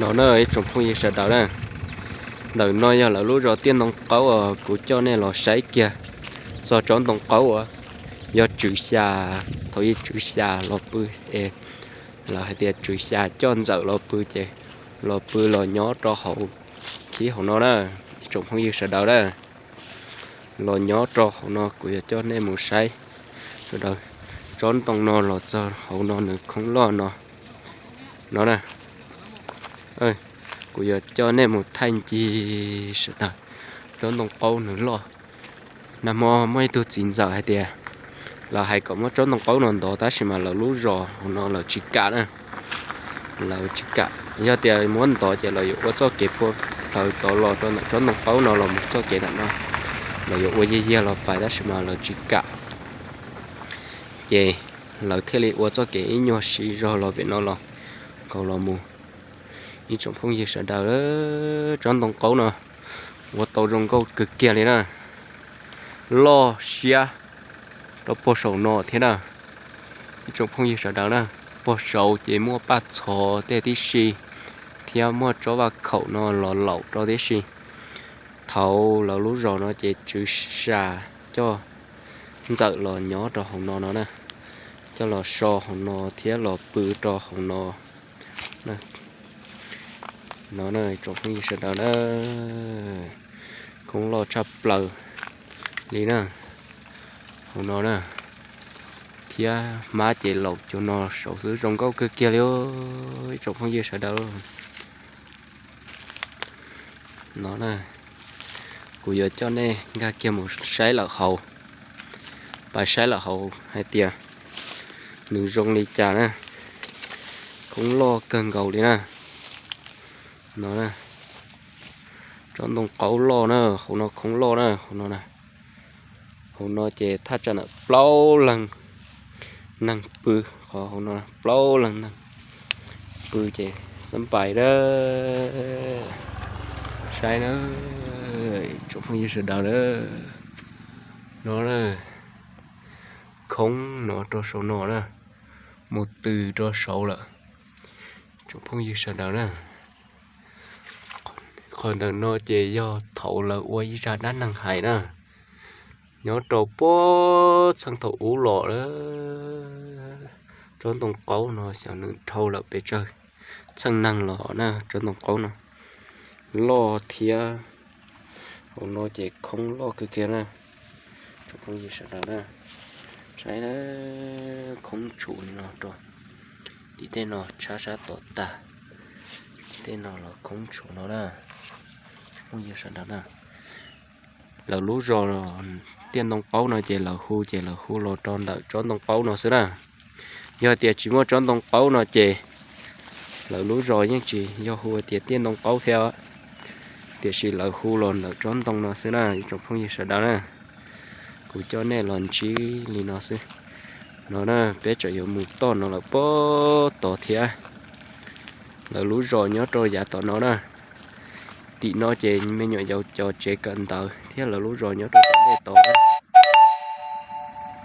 No na ib tsoom phooj ywg sawv daws na, ntawm no yog lawv lub zos Tiaj Ntoo Qaub uas kuv coj nej los saib kiag txog tsob ntoo qaub uas yog tswv xya, thaum ub tswv xya los pw es lawv hais tias tswv xya coj ntxawm los pw ces los pw los nyob rau hauv, khib hauv no na, ib tsoom phooj ywg sawv daws na. Los nyob rau hauv no kuv yuav coj nej mus saib sawv daws, tsob ntoo no los txog hauv no nws khoob loj no, no na. Kuv yuav coj nej mus thaij ncig sawv daws, tsob ntoo qaub nws loj. Nag hmo muaj ib tug txiv ntxawm hais tias lawv hais kom muab tsob ntoo qaub no ntov tab sis mas lawv lub zos hauv no lawv tsis kam na. Lawv tsis kam, yog tias muab ntov ces lawv yuav ua txoj kev phua plhaws tod los rau ntawm tsob ntoo qaub no los mus txoj kev ntawm no, lawv yuav ua yag yag los pais tab sis mas lawv tsis kam. Ces lawv thiaj li ua txoj kev ib nyuag siv zog los pem no los, nkaus los mus. Ib tsoom phooj ywg sawv daws, tsob ntoo qaub no ua tau zoo nkauj kawg kiag li na, loj siab rau puag saum no thiab na. Ib tsoom phooj ywg sawv daws na, puag saud ces muaj paj txhov tej tib si, thiab muaj tsob vaj khaum no los laum rau tib si. Thaum lawv lub zos no ces tswv xya coj ntxawm los nyob rau hauv no no na, coj los so hauv no thiab los pw rau hauv no. No na tsoom phooj ywg sawv daws na, khoob loj tshaj plaws li na, hauv no na, thiab hmab ces laum cuag no saud xwb, zoo nkauj kawg kiag li ib tsoom phooj ywg sawv daws. No na, kuv yuav coj nej nkag kiag mus saib lawm hauv, pais saib lawm hauv hais tias nws zoo li cas na. Khoob loj kawg nkaus li na. No na, tsob ntoo qaub loj na, hauv no khoob loj na, hauv no na. Hauv no ces thaj tsam ntawm plaub leeg neeg pw, qhov hauv no plaub leeg neeg pw ces xab pais na. Saib na, tsoom phooj ywg sawv daws na, no na, khoob no rau saum no na, mus tws rau saud lawm. Tsoom phooj ywg sawv daws na, qhov ntawm no ces yog thaum lawv ua ib zaj dab neeg hais na, nyob rau puag txheej thaum ub los lawm. Tsob ntoo qaub no xyov nws dhau lawm pes tsawg txheej neeg los na, tsob ntoo qaub no loj thiab. Hauv no ces khoob loj kawg kiag na. Tsoom phooj ywg sawv daws na, saib na, khoob tshum li no rau tim tej no tshab sab tom tag, tim tej no los khoob tshum no na. Tsoom phooj ywg sawv daws na, lawv lub zos Tiaj Ntoo Qaub no ces lawv hu ces lawv hu los rau ntawm tsob ntoo qaub no xwb na. Yog tias tsis muaj tsob ntoo qaub no ces lawv lub zos yeej tsis yog hu tias Tiaj Ntoo Qaub thiab, tiam sis lawv hu los ntawm tsob ntoo no xwb na ib tsoom phooj ywg sawv daws na. Kuv coj nej los ntsib li no xwb. No na, peb tseem yuav mus toj no lawm puag tod thiab. Lawv lub zos nyob rau yav tom no na. Tim no ces me nyuam yaus cov tsev kawm ntawv thiab lawv lub zos nyob rau tom ntej tod.